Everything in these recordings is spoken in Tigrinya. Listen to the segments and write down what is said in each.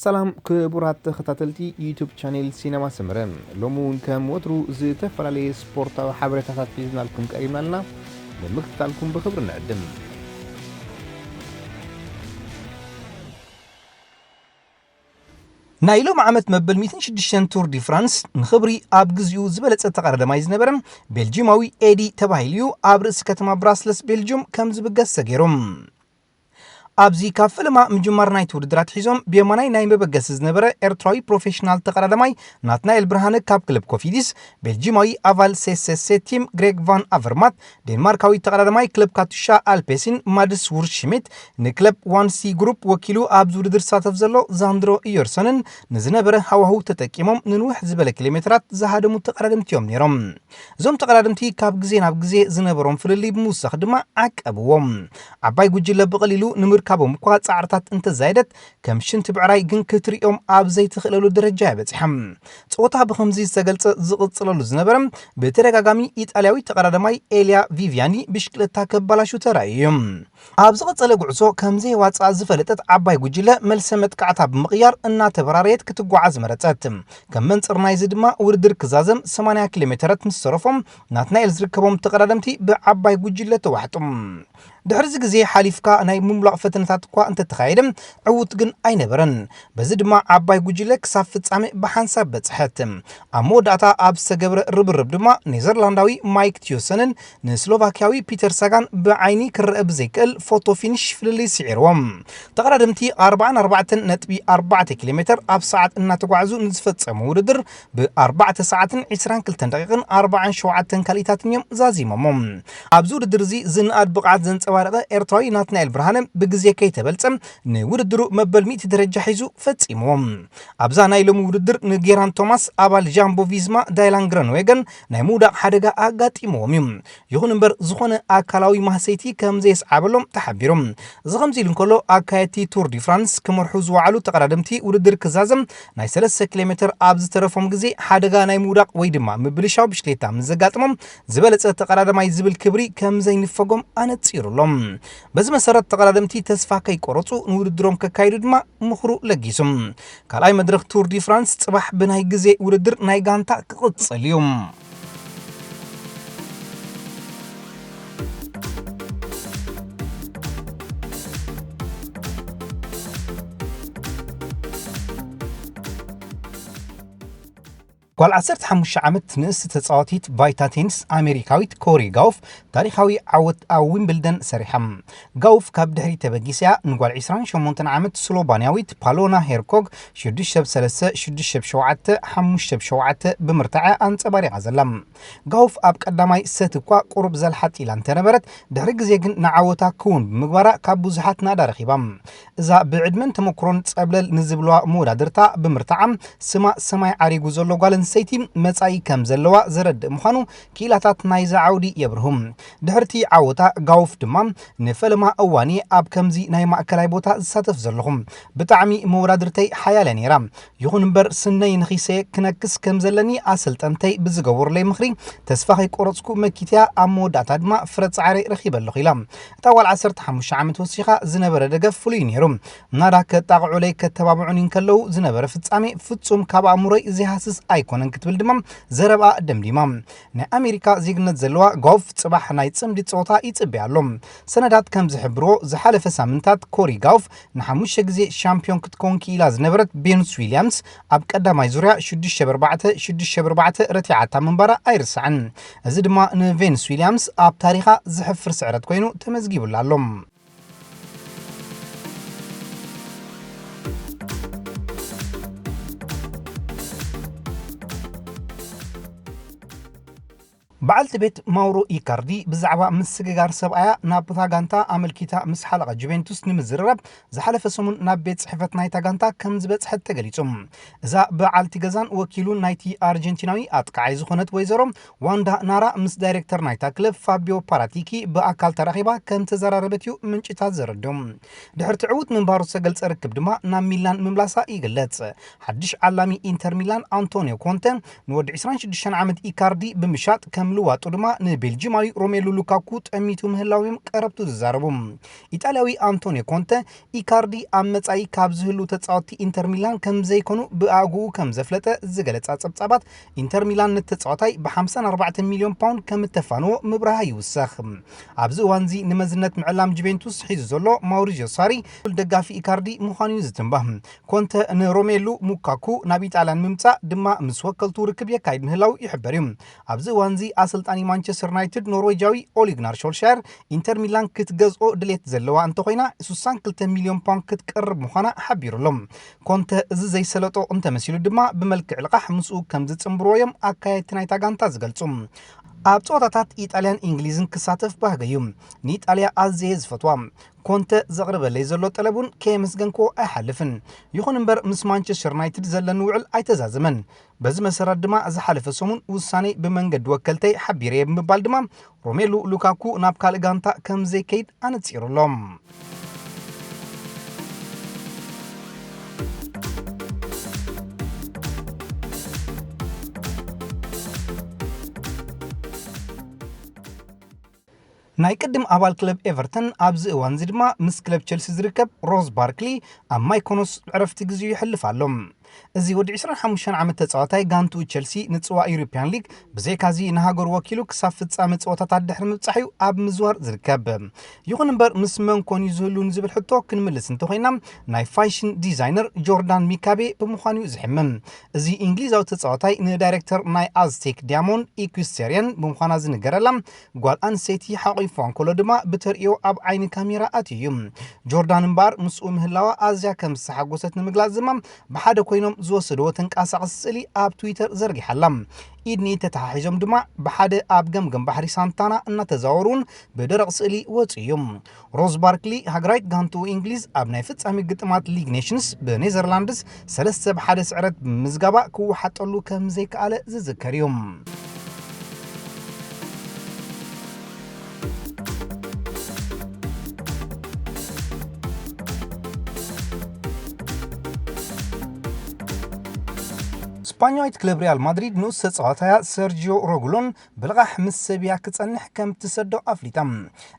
ሰላም ክቡራት ተኸታተልቲ ዩቱብ ቻኔል ሲነማ ሰመረ፣ ሎሚ እውን ከም ወትሩ ዝተፈላለየ ስፖርታዊ ሓበሬታታት ሒዝናልኩም ቀሪብና ኣለና። ንምክትታልኩም ብኽብሪ ንዕድም። ናይ ሎም ዓመት መበል ሚእትን ሽዱሽተን ቱር ዲ ፍራንስ ንኽብሪ ኣብ ግዚኡ ዝበለጸ ተቐዳዳማይ ዝነበረ ቤልጂማዊ ኤዲ ተባሂሉ እዩ ኣብ ርእሲ ከተማ ብራስለስ ቤልጂዩም ከም ዝብገስ ተገይሩ። ኣብዚ ካብ ፈለማ ምጅማር ናይቲ ውድድር ኣትሒዞም ብየማናይ ናይ መበገሲ ዝነበረ ኤርትራዊ ፕሮፌሽናል ተቐዳዳማይ ናትናኤል ብርሃነ ካብ ክለብ ኮፊዲስ፣ ቤልጂማዊ ኣባል ሴሴሴ ቲም ግሬግ ቫን ኣቨርማት፣ ዴንማርካዊ ተቐዳዳማይ ክለብ ካቱሻ ኣልፔሲን ማድስ ውርሽሚት ንክለብ ዋን ሲ ግሩፕ ወኪሉ ኣብዚ ውድድር ዝሳተፍ ዘሎ ዛንድሮ ኢዮርሰንን ንዝነበረ ሃዋህው ተጠቂሞም ንንውሕ ዝበለ ኪሎ ሜትራት ዝሃደሙ ተቐዳደምቲ እዮም ነይሮም። እዞም ተቐዳደምቲ ካብ ግዜ ናብ ግዜ ዝነበሮም ፍልልይ ብምውሳኽ ድማ ዓቀብዎም። ዓባይ ጉጅለ ብቐሊሉ ንምርካቦም እኳ ጻዕርታት እንተዛየደት፣ ከም ሽንቲ ብዕራይ ግን ክትርእዮም ኣብ ዘይትኽእለሉ ደረጃ እያ በጺሓ። ጸወታ ብኸምዚ ዝተገልጸ ዝቕጽለሉ ዝነበረ፣ ብተደጋጋሚ ኢጣልያዊ ተቐዳዳማይ ኤልያ ቪቪያኒ ብሽክለታ ከባላሹ ተራእዩ እዩ። ኣብ ዝቐጸለ ጉዕዞ ከም ዘይዋጽኣ ዝፈለጠት ዓባይ ጉጅለ መልሰ መጥቃዕታ ብምቕያር እናተበራረየት ክትጓዓዝ መረጸት። ከም መንጽር ናይዚ ድማ ውድድር ክዛዘም ሰማንያ ኪሎ ሜተረት ምስ ተረፎም ናትናኤል ዝርከቦም ተቐዳደምቲ ብዓባይ ጉጅለ ተዋሕጡ። ድሕሪ እዚ ግዜ ሓሊፍካ ናይ ምምላቕ ፈተነታት እኳ እንተተኻየደ ዕዉት ግን ኣይነበረን። በዚ ድማ ዓባይ ጉጅለ ክሳብ ፍጻሜ ብሓንሳብ በጽሐት። ኣብ መወዳእታ ኣብ ዝተገብረ ርብርብ ድማ ኔዘርላንዳዊ ማይክ ቲዮሰንን ንስሎቫኪያዊ ፒተር ሳጋን ብዓይኒ ክረአ ብዘይክእል ፎቶ ፊኒሽ ፍልልይ ስዒርዎም። ተቐዳደምቲ ኣርባዓን ኣርባዕተን ነጥቢ ኣርባዕተ ኪሎ ሜተር ኣብ ሰዓት እናተጓዕዙ ንዝፈጸሙ ውድድር ብ ኣርባዕተ ሰዓትን ዕስራን ክልተን ደቂቕን ኣርባዓን ሸውዓተን ካልኢታትን እዮም ዛዚሞሞ። ኣብዚ ውድድር እዚ ዝንኣድ ብቕዓት ዘንጸባረቐ ኤርትራዊ ናትናኤል ብርሃነ ብግዜ ከይተበልጸ ንውድድሩ መበል ሚእቲ ደረጃ ሒዙ ፈጺምዎ። ኣብዛ ናይ ሎሚ ውድድር ንጌራን ቶማስ ኣባል ጃምቦ ቪዝማ ዳይላን ግረንዌገን ናይ ምውዳቕ ሓደጋ ኣጋጢምዎም እዩ። ይኹን እምበር ዝኾነ ኣካላዊ ማህሰይቲ ከም ዘየስዓበሎም ተሓቢሩ። እዚ ከምዚ ኢሉ እንከሎ ኣካየድቲ ቱር ዲ ፍራንስ ክመርሑ ዝወዓሉ ተቐዳደምቲ ውድድር ክዛዘም ናይ ሰለስተ ኪሎ ሜተር ኣብ ዝተረፎም ግዜ ሓደጋ ናይ ምውዳቕ ወይ ድማ ምብልሻው ብሽክሌታ ምስ ዘጋጥሞም ዝበለጸ ተቐዳዳማይ ዝብል ክብሪ ከም ዘይንፈጎም ኣነጺሩሎም። በዚ መሰረት ተቐዳደምቲ ተስፋ ከይቆረጹ ንውድድሮም ከካይዱ ድማ ምኽሩ ለጊሱ። ካልኣይ መድረኽ ቱር ዲ ፍራንስ ጽባሕ ብናይ ግዜ ውድድር ናይ ጋንታ ክቕጽል እዩ። ጓል ዓሰርተ ሓሙሽተ ዓመት ንእስቲ ተጻዋቲት ባይታ ቴኒስ ኣሜሪካዊት ኮሪ ጋውፍ ታሪኻዊ ዓወት ኣብ ዊምብልደን ሰሪሓ። ጋውፍ ካብ ድሕሪት ተበጊሳ ንጓል ዕስራን ሸሞንተን ዓመት ስሎባንያዊት ፓሎና ሄርኮግ ሽዱሽተ ብ ሰለስተ፣ ሽዱሽተ ብ ሸውዓተ፣ ሓሙሽተ ብ ሸውዓተ ብምርታዕ ኣንጸባሪቓ ዘላ። ጋውፍ ኣብ ቀዳማይ ሰት እኳ ቁሩብ ዘልሓጥ ኢላ እንተነበረት፣ ድሕሪ ግዜ ግን ንዓወታ ክውን ብምግባራ ካብ ብዙሓት ናዳ ረኺባ። እዛ ብዕድመን ተመክሮን ጸብለል ንዝብልዋ መወዳድርታ ብምርታዓ፣ ስማ ሰማይ ዓሪጉ ዘሎ ጓል ኣንስተይቲ መጻኢ ከም ዘለዋ ዘረድእ ምዃኑ ክኢላታት ናይዚ ዓውዲ የብርሁ። ድሕርቲ ዓወታ ጋውፍ ድማ፣ ንፈለማ እዋን እየ ኣብ ከምዚ ናይ ማእከላይ ቦታ ዝሳተፍ ዘለኹ። ብጣዕሚ መወዳድርተይ ሓያል እያ ነይራ። ይኹን እምበር ስነይ ንኺሰየ ክነክስ ከም ዘለኒ ኣሰልጠንተይ ብዝገበሩለይ ምኽሪ ተስፋ ከይቆረጽኩ መኪተያ ኣብ መወዳእታ ድማ ፍረ ጻዕረይ ረኺበ ኣለኹ ኢላ። እታ ጓል ዓሰርተ ሓሙሽተ ዓመት ወሲኻ ዝነበረ ደገፍ ፍሉይ ነይሩ። ናዳ ከጣቕዑለይ ከተባብዑኒ እንከለዉ ዝነበረ ፍጻሜ ፍጹም ካብ ኣእምሮይ ዘይሃስስ ኣይኮነን ክትብል ድማ ዘረብኣ ደምዲማ። ናይ ኣሜሪካ ዜግነት ዘለዋ ጋውፍ ጽባሕ ናይ ጽምዲ ጸወታ ይጽበያ ኣሎ። ሰነዳት ከም ዝሕብርዎ ዝሓለፈ ሳምንታት ኮሪ ጋውፍ ንሓሙሽተ ግዜ ሻምፒዮን ክትከውን ክኢላ ዝነበረት ቬኑስ ዊልያምስ ኣብ ቀዳማይ ዙርያ ሽዱሽተ ብ ኣርባዕተ፣ ሽዱሽተ ብ ኣርባዕተ ረቲዓታ ምንባራ ኣይርሳዕን። እዚ ድማ ንቬኑስ ዊልያምስ ኣብ ታሪኻ ዘሕፍር ስዕረት ኮይኑ ተመዝጊቡላ ኣሎ። በዓልቲ ቤት ማውሮ ኢካርዲ ብዛዕባ ምስግጋር ሰብኣያ ናብታ ጋንታ ኣመልኪታ ምስ ሓለቓ ጁቬንቱስ ንምዝርራብ ዝሓለፈ ሰሙን ናብ ቤት ጽሕፈት ናይታ ጋንታ ከም ዝበጽሐት ተገሊጹ። እዛ በዓልቲ ገዛን ወኪሉን ናይቲ ኣርጀንቲናዊ ኣጥቃዓይ ዝኾነት ወይዘሮ ዋንዳ ናራ ምስ ዳይሬክተር ናይታ ክለብ ፋቢዮ ፓራቲኪ ብኣካል ተራኺባ ከም ተዘራረበት እዩ ምንጭታት ዘረድኡ። ድሕርቲ ዕዉት ምንባሩ ዝተገልጸ ርክብ ድማ ናብ ሚላን ምምላሳ ይግለጽ። ሓድሽ ዓላሚ ኢንተር ሚላን ኣንቶኒዮ ኮንተ ንወዲ ዕስራን ሽዱሽተን ዓመት ኢካርዲ ብምሻጥ ከም ምልዋጡ ድማ ንቤልጂማዊ ሮሜሉ ሉካኩ ጠሚቱ ምህላው እዮም ቀረብቱ ዝዛረቡ። ኢጣልያዊ ኣንቶኒዮ ኮንተ፣ ኢካርዲ ኣብ መጻኢ ካብ ዝህሉ ተጻወትቲ ኢንተር ሚላን ከም ዘይኮኑ ብኣግኡ ከም ዘፍለጠ ዝገለጻ ጸብጻባት፣ ኢንተር ሚላን ነቲ ተጻዋታይ ብ54 ሚልዮን ፓውንድ ከም እተፋንዎ ምብራሃ ይውሰኽ። ኣብዚ እዋንዚ ንመዝነት ምዕላም ጁቬንቱስ ሒዙ ዘሎ ማውሪዚዮ ሳሪ፣ ደጋፊ ኢካርዲ ምዃኑ እዩ ዝትንባህ። ኮንተ ንሮሜሉ ሉካኩ ናብ ኢጣልያን ምምጻእ ድማ ምስ ወከልቱ ርክብ የካይድ ምህላው ይሕበር እዩ። ኣብዚ እዋንዚ ኣሰልጣኒ ማንቸስተር ዩናይትድ ኖርዌጃዊ ኦሊግናር ሾልሻየር፣ ኢንተር ሚላን ክትገዝኦ ድሌት ዘለዋ እንተኾይና፣ 62 ሚልዮን ፓውንድ ክትቀርብ ምዃና ሓቢሩ ኣሎ። ኮንተ እዚ ዘይሰለጦ እንተመሲሉ ድማ ብመልክዕ ልቓሕ ምስኡ ከም ዝጽንብርዎ እዮም ኣካየድቲ ናይታ ጋንታ ዝገልጹ። ኣብ ጸወታታት ኢጣልያን እንግሊዝን ክሳተፍ ባህገ እዩ። ንኢጣልያ ኣዝየ ዝፈትዋ። ኮንተ ዘቕርበለይ ዘሎ ጠለብ እውን ከየመስገንክዎ ኣይሓልፍን። ይኹን እምበር ምስ ማንቸስተር ዩናይትድ ዘለኒ ውዕል ኣይተዛዘመን። በዚ መሰረት ድማ ዝሓለፈ ሰሙን ውሳኔ ብመንገዲ ወከልተይ ሓቢረየ ብምባል ድማ ሮሜሉ ሉካኩ ናብ ካልእ ጋንታ ከም ዘይከይድ ኣነጺሩ ኣሎ። ናይ ቅድም ኣባል ክለብ ኤቨርተን ኣብዚ እዋንዚ ድማ ምስ ክለብ ቸልሲ ዝርከብ ሮዝ ባርክሊ ኣብ ማይኮኖስ ዕረፍቲ ግዜኡ የሕልፍ ኣሎ። እዚ ወዲ 25 ዓመት ተጻዋታይ ጋንትኡ ቸልሲ ንጽዋ ዩሮፕያን ሊግ ብዘይካዚ ንሃገሩ ወኪሉ ክሳብ ፍጻመ ጸወታታት ድሕሪ ምብጻሕ እዩ ኣብ ምዝዋር ዝርከብ። ይኹን እምበር ምስ መን ኮን እዩ ዝህሉ ንዝብል ሕቶ ክንምልስ እንተኾይና ናይ ፋሽን ዲዛይነር ጆርዳን ሚካቤ ብምዃኑ እዩ ዝሕምም። እዚ እንግሊዛዊ ተጻዋታይ ንዳይሬክተር ናይ ኣዝቴክ ዲያሞንድ ኢኩስተርየን ብምዃና ዝንገረላ ጓል ኣንስተይቲ ሓቒፉ እንከሎ ድማ ብተርእዮ ኣብ ዓይኒ ካሜራ ኣትዩ እዩ። ጆርዳን እምበኣር ምስኡ ምህላዋ ኣዝያ ከም ዝተሓጎሰት ንምግላጽ ድማ ብሓደ ኮይኖም ዝወሰድዎ ተንቀሳቐሲ ስእሊ ኣብ ትዊተር ዘርጊሓላ። ኢድኒ ተተሓሒዞም ድማ ብሓደ ኣብ ገምገም ባሕሪ ሳንታና እናተዛወሩ እውን ብደረቕ ስእሊ ወፁ እዩ። ሮዝ ባርክሊ ሃገራዊት ጋንትኡ እንግሊዝ ኣብ ናይ ፍጻሜ ግጥማት ሊግ ኔሽንስ ብኔዘርላንድስ ሰለስተ ብሓደ ስዕረት ብምዝጋባ ክወሓጠሉ ከም ዘይከኣለ ዝዝከር እዩ። ስፓኛዊት ክለብ ሪያል ማድሪድ ንኡስ ተጻዋታያ ሰርጂዮ ሮጉሎን ብልቓሕ ምስ ሰብያ ክጸንሕ ከም ትሰዶ ኣፍሊጣ።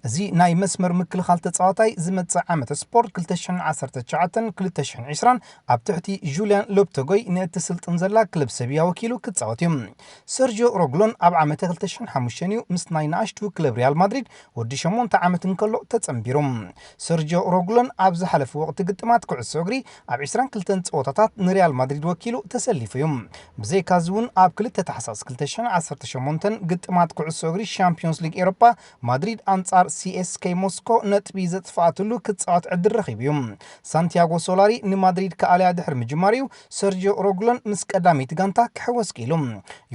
እዚ ናይ መስመር ምክልኻል ተጻዋታይ ዝመጽእ ዓመት ስፖርት 2019-2020 ኣብ ትሕቲ ጁልያን ሎፕተጎይ ንእትስልጥን ዘላ ክለብ ሰብያ ወኪሉ ክጻወት እዩ። ሰርጂዮ ሮጉሎን ኣብ ዓመተ 2005 እዩ ምስ ናይ ንኣሽቱ ክለብ ሪያል ማድሪድ ወዲ ሸሞንተ ዓመት እንከሎ ተጸንቢሩ። ሰርጂዮ ሮጉሎን ኣብ ዝሓለፈ ወቕቲ ግጥማት ኩዕሶ እግሪ ኣብ 22 ጸወታታት ንሪያል ማድሪድ ወኪሉ ተሰሊፉ እዩ። ብዘይካዚ እውን ኣብ 2 ታሕሳስ 2018 ግጥማት ኩዕሶ እግሪ ሻምፒዮንስ ሊግ ኤሮፓ ማድሪድ ኣንጻር ሲኤስኬ ሞስኮ ነጥቢ ዘጥፍኣትሉ ክጻወት ዕድል ረኺቡ እዩ። ሳንቲያጎ ሶላሪ ንማድሪድ ከኣልያ ድሕሪ ምጅማር እዩ ሰርጂዮ ሮጉሎን ምስ ቀዳመይቲ ጋንታ ክሕወስ ክኢሉ።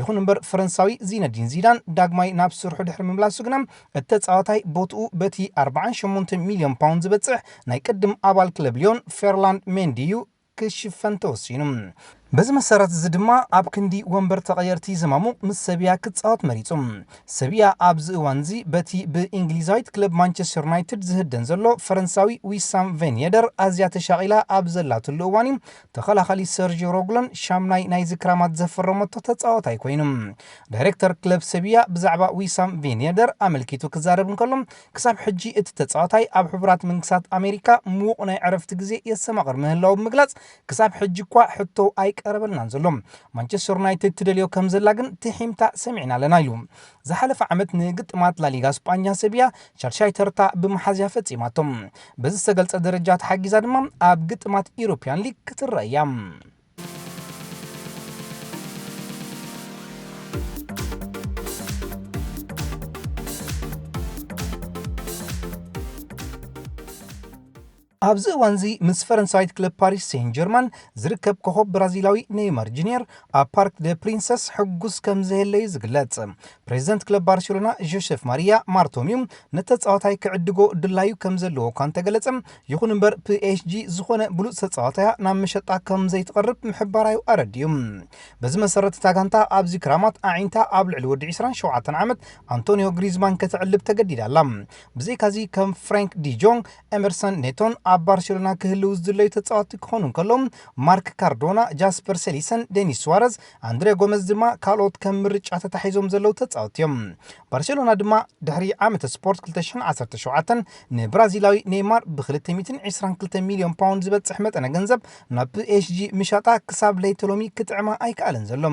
ይኹን እምበር ፈረንሳዊ ዚነዲን ዚዳን ዳግማይ ናብ ስርሑ ድሕሪ ምምላሱ ግና እቲ ተጻዋታይ ቦትኡ በቲ 48 ሚልዮን ፓውንድ ዝበጽሕ ናይ ቅድም ኣባል ክለብ ሊዮን ፌርላንድ ሜንዲ እዩ ክሽፈን ተወሲኑ። በዚ መሰረት እዚ ድማ ኣብ ክንዲ ወንበር ተቐየርቲ ዘማሙ ምስ ሰብያ ክጻወት መሪጹ። ሰብያ ኣብዚ እዋን እዚ በቲ ብእንግሊዛዊት ክለብ ማንቸስተር ዩናይትድ ዝህደን ዘሎ ፈረንሳዊ ዊሳም ቬን የደር ኣዝያ ተሻቒላ ኣብ ዘላትሉ እዋን እዩ ተኸላኻሊ ሰርጂዮ ሮጉሎን ሻምናይ ናይዚ ክራማት ዘፈረመቶ ተጻዋታይ ኮይኑ። ዳይሬክተር ክለብ ሰብያ ብዛዕባ ዊሳም ቬን የደር ኣመልኪቱ ክዛረብ እንከሎ፣ ክሳብ ሕጂ እቲ ተጻዋታይ ኣብ ሕቡራት መንግስታት ኣሜሪካ ምዉቕ ናይ ዕረፍቲ ግዜ የሰማቕር ምህላው ብምግላጽ፣ ክሳብ ሕጂ እኳ ሕቶ ኣይቀረበልናን ዘሎ። ማንቸስተር ዩናይትድ ትደልዮ ከም ዘላ ግን ትሒምታ ሰሚዕና ኣለና ኢሉ። ዝሓለፈ ዓመት ንግጥማት ላሊጋ ስጳኛ ሰብያ ሻድሻይ ተርታ ብምሓዝያ ፈጺማቶም። በዚ ዝተገልጸ ደረጃ ተሓጊዛ ድማ ኣብ ግጥማት ኢሮፕያን ሊግ ክትረአ እያ። ኣብዚ እዋንዚ ምስ ፈረንሳዊት ክለብ ፓሪስ ሴን ጀርማን ዝርከብ ኮኸብ ብራዚላዊ ኔይማር ጁኒየር ኣብ ፓርክ ደ ፕሪንሰስ ሕጉስ ከም ዘየለዩ ዝግለጽ። ፕሬዚደንት ክለብ ባርሴሎና ጆሴፍ ማሪያ ማርቶሚዩ ነቲ ተጻዋታይ ክዕድጎ ድላዩ ከም ዘለዎ እኳ እንተገለጸ፣ ይኹን እምበር ፒኤስጂ ዝኾነ ብሉጽ ተጻዋታያ ናብ መሸጣ ከም ዘይትቐርብ ምሕባራዩ ኣረዲዩ። በዚ መሰረት እታ ጋንታ ኣብዚ ክራማት ኣዒንታ ኣብ ልዕሊ ወዲ 27 ዓመት ኣንቶኒዮ ግሪዝማን ከተዕልብ ተገዲዳ ኣላ። ብዘይካዚ ከም ፍራንክ ዲጆንግ፣ ኤመርሰን ኔቶን ኣብ ባርሴሎና ክህልዉ ዝድለዩ ተጻወትቲ ክኾኑ እንከሎ፣ ማርክ ካርዶና፣ ጃስፐር ሰሊሰን፣ ዴኒስ ሱዋረዝ፣ ኣንድሬ ጎመዝ ድማ ካልኦት ከም ምርጫ ተታሒዞም ዘለዉ ተጻወትቲ እዮም። ባርሴሎና ድማ ድሕሪ ዓመተ ስፖርት ክልተ ሽሕን ዓሰርተ ሸውዓተን ንብራዚላዊ ኔይማር ብ ክልተ ሚእትን ዕስራን ክልተ ሚልዮን ፓውንድ ዝበጽሕ መጠነ ገንዘብ ናብ ፒ ኤስ ጂ ምሻጣ ክሳብ ለይቲ ሎሚ ክጥዕማ ኣይከኣለን ዘሎ።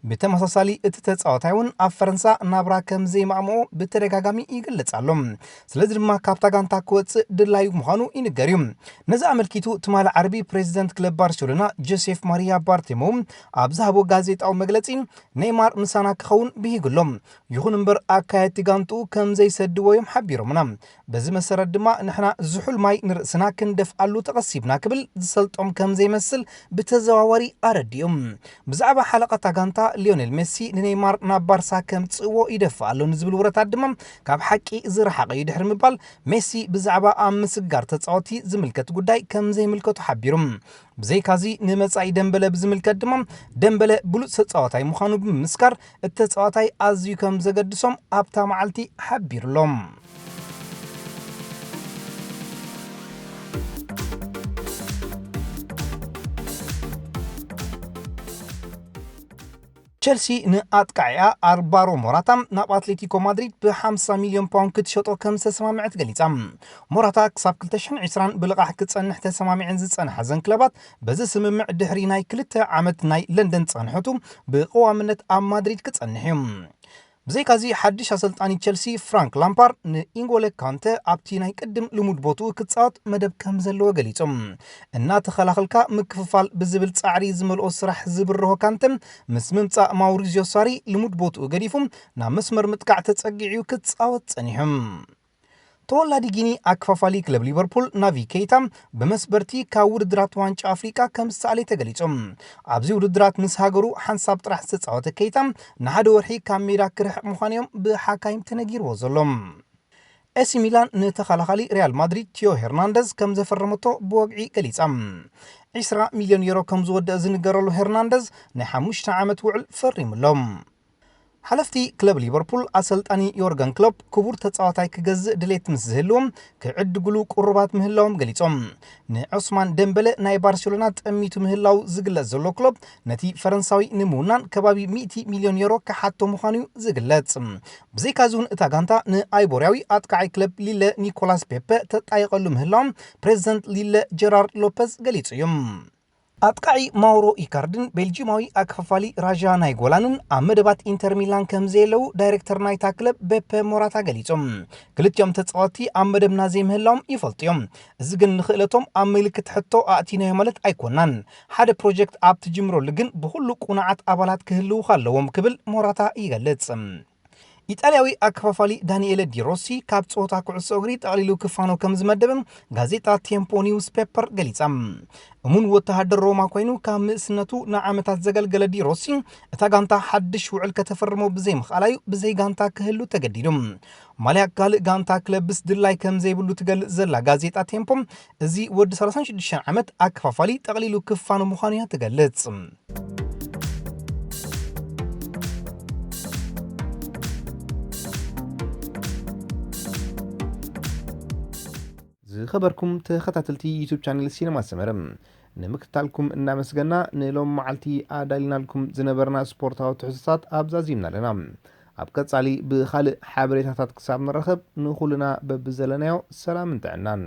ብተመሳሳሊ እቲ ተጻዋታይ እውን ኣብ ፈረንሳ ናብራ ከም ዘይማእምኦ ብተደጋጋሚ ይገልጽ ኣሎ። ስለዚ ድማ ካብታ ጋንታ ክወጽእ ድላዩ ምዃኑ ይንገር እዩ። ነዚ ኣመልኪቱ ትማሊ ዓርቢ ፕሬዚደንት ክለብ ባርሴሎና ጆሴፍ ማሪያ ባርቴሞ ኣብ ዝሃቦ ጋዜጣዊ መግለጺ ኔይማር ምሳና ክኸውን ብሂጉ ኣሎ። ይኹን እምበር ኣካየድቲ ጋንትኡ ከም ዘይሰድዎ እዮም ሓቢሮምና። በዚ መሰረት ድማ ንሕና ዝሑል ማይ ንርእስና ክንደፍኣሉ ተቐሲብና ክብል ዝሰልጦም ከም ዘይመስል ብተዘዋዋሪ ኣረዲኡ። ብዛዕባ ሓለቓ እታ ጋንታ ሊዮኔል ሜሲ ንኔይማር ናብ ባርሳ ከምጽእዎ ይደፍእ ኣሎ ንዝብል ወረታት ድማ ካብ ሓቂ ዝረሓቐ እዩ ድሕሪ ምባል ሜሲ ብዛዕባ ኣብ ምስግጋር ተጻወቲ ዝምልከት ጉዳይ ከም ዘይምልከቱ ሓቢሩ። ብዘይካዚ ንመጻኢ ደምበለ ብዝምልከት ድማ ደምበለ ብሉጽ ተጻዋታይ ምዃኑ ብምምስካር እቲ ተጻዋታይ ኣዝዩ ከም ዘገድሶም ኣብታ መዓልቲ ሓቢሩሎም። ቸልሲ ንኣጥቃዒኣ ኣልቫሮ ሞራታ ናብ ኣትሌቲኮ ማድሪድ ብ ሓምሳ ሚልዮን ፓውንድ ክትሸጦ ከም ዝተሰማምዐት ገሊጻ። ሞራታ ክሳብ ክልተ ሽሕን ዕስራን ብልቓሕ ክጸንሕ ተሰማሚዐን ዝጸንሓ እዘን ክለባት በዚ ስምምዕ ድሕሪ ናይ ክልተ ዓመት ናይ ለንደን ጸንሖቱ ብቐዋምነት ኣብ ማድሪድ ክጸንሕ እዩ። ብዘይካዚ ሓድሽ ኣሰልጣኒ ቸልሲ ፍራንክ ላምፓርድ ንኢንጎለ ካንተ ኣብቲ ናይ ቅድም ልሙድ ቦትኡ ክጻወት መደብ ከም ዘለዎ ገሊጹ። እናተኸላኸልካ ምክፍፋል ብዝብል ጻዕሪ ዝመልኦ ስራሕ ዝብርሆ ካንተ ምስ ምምጻእ ማውሪዚዮ ሳሪ ልሙድ ቦትኡ ገዲፉ ናብ መስመር ምጥቃዕ ተጸጊዑ ክጻወት ጸኒሑ። ተወላዲ ጊኒ ኣከፋፋሊ ክለብ ሊቨርፑል ናቪ ኬይታ ብመስበርቲ ካብ ውድድራት ዋንጫ ኣፍሪቃ ከም ዝተኣለየ ተገሊጹ። ኣብዚ ውድድራት ምስ ሃገሩ ሓንሳብ ጥራሕ ዝተጻወተ ኬይታ ንሓደ ወርሒ ካብ ሜዳ ክርሕቕ ምዃኑ እዮም ብሓካይም ተነጊርዎ ዘሎ። ኤሲ ሚላን ንተኸላኻሊ ሪያል ማድሪድ ቲዮ ሄርናንደዝ ከም ዘፈረመቶ ብወግዒ ገሊጻ። ዕስራ ሚልዮን ዩሮ ከም ዝወደእ ዝንገረሉ ሄርናንደዝ ናይ ሓሙሽተ ዓመት ውዕል ፈሪሙሎም። ሓለፍቲ ክለብ ሊቨርፑል ኣሰልጣኒ ዮርገን ክሎፕ ክቡር ተጻዋታይ ክገዝእ ድሌት ምስ ዝህልዎም ክዕድግሉ ቅሩባት ምህላዎም ገሊጾም። ንዑስማን ደምበለ ናይ ባርሴሎና ጠሚቱ ምህላው ዝግለጽ ዘሎ ክሎፕ ነቲ ፈረንሳዊ ንምውናን ከባቢ ሚእቲ ሚልዮን ዩሮ ክሓቶ ምዃኑ እዩ ዝግለጽ። ብዘይካዚ እውን እታ ጋንታ ንኣይቦርያዊ ኣጥቃዓይ ክለብ ሊለ ኒኮላስ ፔፐ ተጣይቐሉ ምህላዎም ፕሬዚደንት ሊለ ጀራርድ ሎፐዝ ገሊጹ እዩ። ኣጥቃዒ ማውሮ ኢካርድን ቤልጂማዊ ኣከፋፋሊ ራዣ ናይ ጎላንን ኣብ መደባት ኢንተር ሚላን ከም ዘየለዉ ዳይሬክተር ናይታ ክለብ ቤፐ ሞራታ ገሊጾም። ክልቲኦም ተጻወትቲ ኣብ መደብና ዘይምህላዎም ይፈልጡ እዮም። እዚ ግን ንኽእለቶም ኣብ ምልክት ሕቶ ኣእቲናዮ ማለት ኣይኮናን። ሓደ ፕሮጀክት ኣብ ትጅምረሉ ግን ብኹሉ ቁኑዓት ኣባላት ክህልዉኻ ኣለዎም ክብል ሞራታ ይገልጽ። ኢጣልያዊ ኣከፋፋሊ ዳንኤለ ዲሮሲ ካብ ጸወታ ኩዕሶ እግሪ ጠቕሊሉ ክፋኖ ከም ዝመደበ ጋዜጣ ቴምፖ ኒውስ ፔፐር ገሊጻ። እሙን ወተሃደር ሮማ ኮይኑ ካብ ምእስነቱ ንዓመታት ዘገልገለ ዲሮሲ እታ ጋንታ ሓድሽ ውዕል ከተፈርሞ ብዘይምኽኣላዩ ብዘይ ጋንታ ክህሉ ተገዲዱ። ማልያ ካልእ ጋንታ ክለብስ ድላይ ከም ዘይብሉ ትገልጽ ዘላ ጋዜጣ ቴምፖ እዚ ወዲ ሰላሳን ሽዱሽተን ዓመት ኣከፋፋሊ ጠቕሊሉ ክፋኖ ምዃኑ እያ ትገልጽ። ዝኸበርኩም ተኸታተልቲ ዩቱብ ቻነል ሲነማ ሰመረ ንምክትታልኩም እናመስገና ንሎም መዓልቲ ኣዳሊናልኩም ዝነበርና ስፖርታዊ ትሕዝቶታት ኣብዛዚምና ኣለና። ኣብ ቀጻሊ ብኻልእ ሓበሬታታት ክሳብ ንራኸብ ንኹልና በብዘለናዮ ሰላምን ጥዕናን።